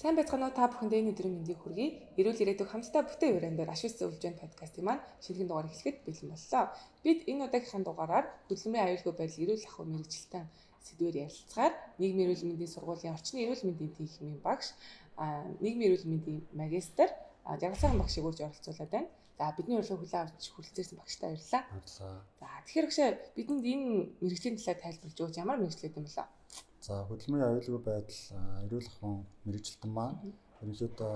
Сайн байцгаана уу, та бүхэндээ энэ өдрийн мэндийг хүргэе. Эрүүл ирээдүйг хамтдаа бүтээн уриан дээр ашиг зөвлөж подкастын маань шинэхэн дугаар эхлэхэд бэлэн боллоо. Бид энэ удаагийнхаа дугаараар хөдөлмөрийн аюулгүй байдал, эрүүл ахуй мэргэжилтэн сэдвээр ярилцгаар нийгмийн эрүүл мэндийн сургуулийн орчны эрүүл мэндийн тэнхимийн багш, нийгмийн эрүүл мэндийн магистр Жаргалсайхан багшийг урьж оролцуулаад байна. За, бидний урилгыг хүлээн авч хүрэлцээрсэн багштай баярлалаа. Баярлалаа. За, тэгэхээр багшаа, бидэнд энэ мэргэжлийн талаар тайлбарлаж өгөөч, ямар мэргэжил юм болоо? За, хөдөлмөрийн аюулгүй байдал, эрүүл ахуйн мэргэжилтэн маань ерөнхийдөө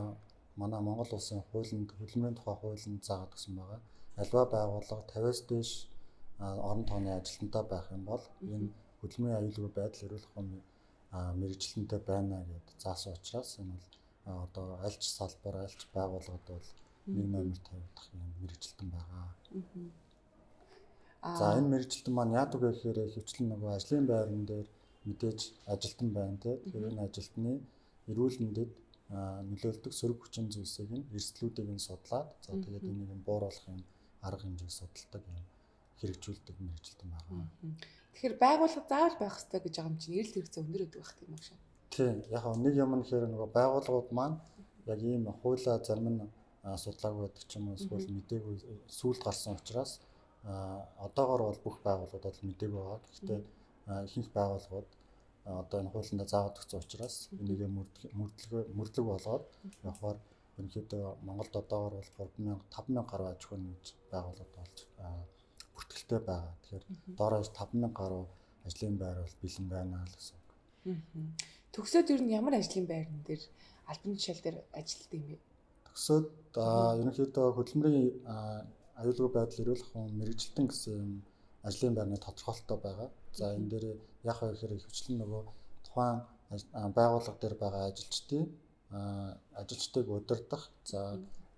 манай Монгол улсын хуулинд, хөдөлмөрийн тухай хуулинд заагаад өгсөн байгаа. Альва байгууллага 50-аас дээш орон тооны ажилтнтай байх юм бол энэ хөдөлмөрийн аюулгүй байдал, эрүүл ахуйн мэргэжилтэнтэй байна гэд заасан учраас энэ бол одоо аль ч салбар, аль ч байгууллагад бол нэг номер тавигдах юм мэргэжилтэн байгаа. За, энэ мэргэжилтэн маань яадаг вэ гэхээр ихэвчлэн нөгөө ажлын байран дээр мэдээж ажилтан байна те. Тэгэхээр энэ ажилтны эрүүл мэндэд нөлөөлдөг сөрөг хүчин зүйлсийг нь, эрсдлүүдийг нь судлаад, за, тэгээд энийг нь бууруулах юм арга хэмжээг судалдаг юм хэрэгжүүлдэг мэргэжилтэн байгаа. Тэгэхээр байгууллага заавал байх ёстой гэж байгаа юм чинь эрэлт хэрэгцээ өндөр өгдөг байх тийм үү шээ? Тийм. Яг нэг юм нь гэхээр нөгөө байгууллагууд маань яг ийм хуулиа зарим нь судлаагүй байдаг ч юм уу, эсвэл мдээгүй сүүлд гарсан учраас одоогор бол бүх байгууллагууд бол мдээгүй байгаа. Гэхдээ ихэнх байгууллагууд одоо энэ хуулиндаа заагаад өгсөн учраас энийгээ мөрдлөг болгоод явахаар ерөнхийдөө Монголд одоогор бол 3000 5000 гаруй аж ахуйн нэгж байгууллагууд болж бүртгэлтэй байгаа. Тэгэхээр доороо 5000 гаруй ажлын байр бол бэлэн байна л гэсэн үг. Төгсөөд ер нь ямар ажлын байран дээр, албан тушаал дээр ажилладаг юм бэ? Төгсөөд ерөнхийдөө хөдөлмөрийн аюулгүй байдал, эрүүл ахуйн мэргэжилтэн гэсэн юм ажлын байрны тодорхойлолттой байгаа. За, энэ дээр яг вэ гэхээр ихэвчлэн нөгөө тухайн байгууллага дээр байгаа ажилчдын ажилчдыг удирдах, за,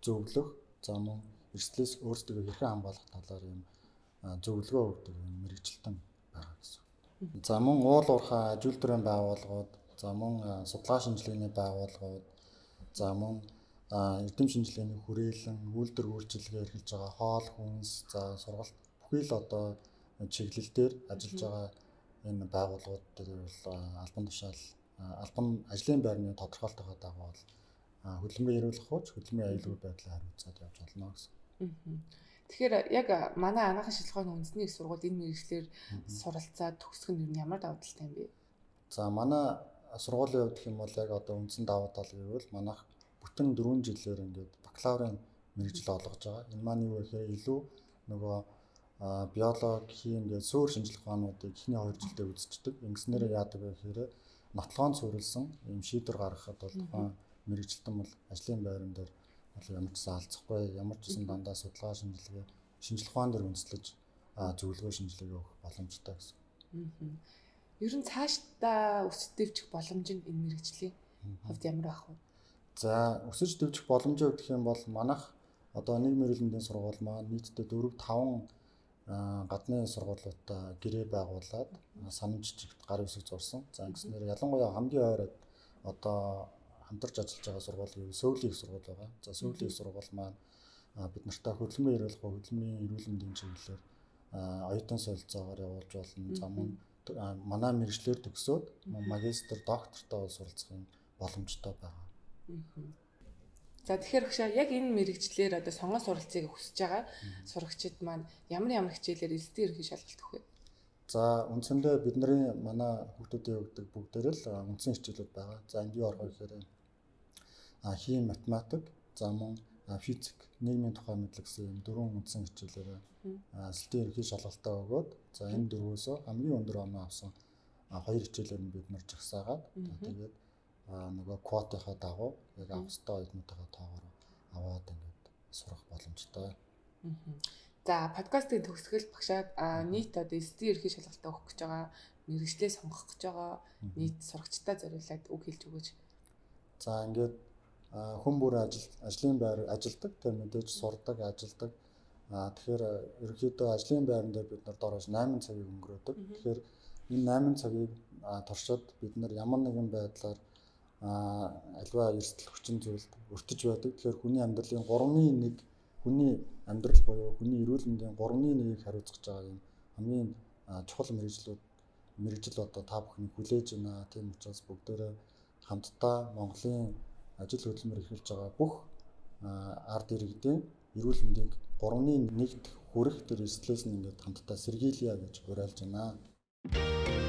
зөвлөх, за, мөн эрсдлээс өөрсдөө хэрхэн хамгаалах талаар юм зөвлөгөө өгдөг юм мэргэжилтэн байгаа гэсэн. За, мөн уул уурхай аж үйлдвэрийн байгууллагууд, за, мөн судалгаа шинжилгээний байгууллагууд, за, мөн эрдэм шинжилгээний хүрээлэн, үйлдвэр үйлчилгээ эрхэлж байгаа хоол хүнс, за, сургалт бүхий л одоо чиглэл дээр ажиллаж байгаа энэ байгууллагууд дээр бол албан тушаал, албан ажлын байрны тодорхойлолтойгоо дагуу бол хөдөлмөрийн эрүүл ахуйч, хөдөлмөрийн аюулгүй байдлаа хариуцаад явж болно гэсэн. Тэгэхээр яг манай анагаахын шилжихын үндэсний их сургууль энэ мэргэжлээр суралцаад төгсөх нь ер нь ямар давуу талтай юм бэ? За, манай сургуулийн хувьд гэх юм бол яг одоо үндсэн давуу тал гэвэл манайх бүтэн 4 жилээр ингээд бакалаврын мэргэжил олгож байгаа. Энэ маань юу вэ гэхээр илүү нөгөө биологи, хим гэдэг суурь шинжлэх ухаануудыг эхний 2 жилдээ үзчихдэг. Ингэснээрээ яадаг вэ гэхээр нотлогоон суурилсан ийм шийдвэр гаргахад бол тухайн мэргэжилтэн бол ажлын байран дээр бол ямар ч сан алцахгүй, ямар ч гэсэн дандаа судалгаа шинжилгээ, шинжлэх ухаан дээр үндэслэж зөвлөгөө шинжилгээ өгөх боломжтой гэсэн. Ер нь цаашдаа өсөж дэвжих боломж нь энэ мэргэжлийн хувьд ямар байх вэ? За, өсөж дэвжих боломжийн хувьд гэх юм бол манайх одоо нийгмийн эрүүл мэндийн сургууль маань нийтдээ 4 5 гадны сургуулиудтай гэрээ байгуулад санам жижигт гар үсэг зурсан. За, ингэснээр ялангуяа хамгийн ойроод одоо хамтарч ажиллаж байгаа сургууль гэвэл Сөүлийн их сургууль байгаа. За, Сөүлийн их сургууль маань бид нартай хөдөлмөрийн эрүүл ахуй, хөдөлмөрийн эрүүл мэндийн чиглэлээр оюутан солилцоогоор явуулж болно. За, мөн манай мэргэжлээр төгсөөд магистр, доктортой бол суралцах юм боломжтой байгаа. За, тэгэхээр багшаа, яг энэ мэргэжлээр одоо сонгон суралцъя хүсэж байгаа сурагчид маань ямар ямар хичээлээр элсдийн ерөнхий шалгалт өгөх вэ? За, үндсэндээ бидний манай хүүхдүүдийн өгдөг бүгдээр л үндсэн хичээлүүд байгаа. За, энд юу орох вэ гэхээр хим, математик, за, мөн физик, нийгмийн тухай мэдлэг гэсэн юм дөрвөн үндсэн хичээлээр элсэлтийн ерөнхий шалгалтаа өгөөд, за, энэ дөрвөөсөө хамгийн өндөр оноо авсан хоёр хичээлээр нь бид нар жагсаагаад, тэгээд нөгөө квотынхаа дагуу яг авах ёстой оюутнуудынхаа тоогоор аваад ингээд сурах боломжтой. За, подкастын төгсгөл багшаа нийт одоо элсэлтийн ерөнхий шалгалтаа өгөх гэж байгаа, мэргэжлээ сонгох гэж байгаа нийт сурагчдаа зориулаад үг хэлж өгөөч. За, ингээд хүн бүр ажлын байр ажилдаг, тэр мэдээж сурдаг, ажилдаг. Тэгэхээр ерөнхийдөө ажлын байран дээр бид нар доороос 8 цагийг өнгөрөөдөг. Тэгэхээр энэ 8 цагийг туршид бид нар ямар нэгэн байдлаар альва эрсдэл хүчин зүйлд өртөж байдаг. Тэгэхээр хүний амьдралын 3-ны 1, хүний амьдрал буюу хүний эрүүл мэндийн 3-ны 1-ийг хариуцах байгаа юм хамгийн чухал мэргэжил одоо та бүхнийг хүлээж байна. Тийм учраас бүгдээрээ хамтдаа Монголын ажил хөдөлмөр эрхэлж байгаа бүх ард иргэдийн эрүүл мэндийг 3-1-т хүрэх тэр эрсдлээс нь ингээд хамтдаа сэргийлье гэж уриалж байна.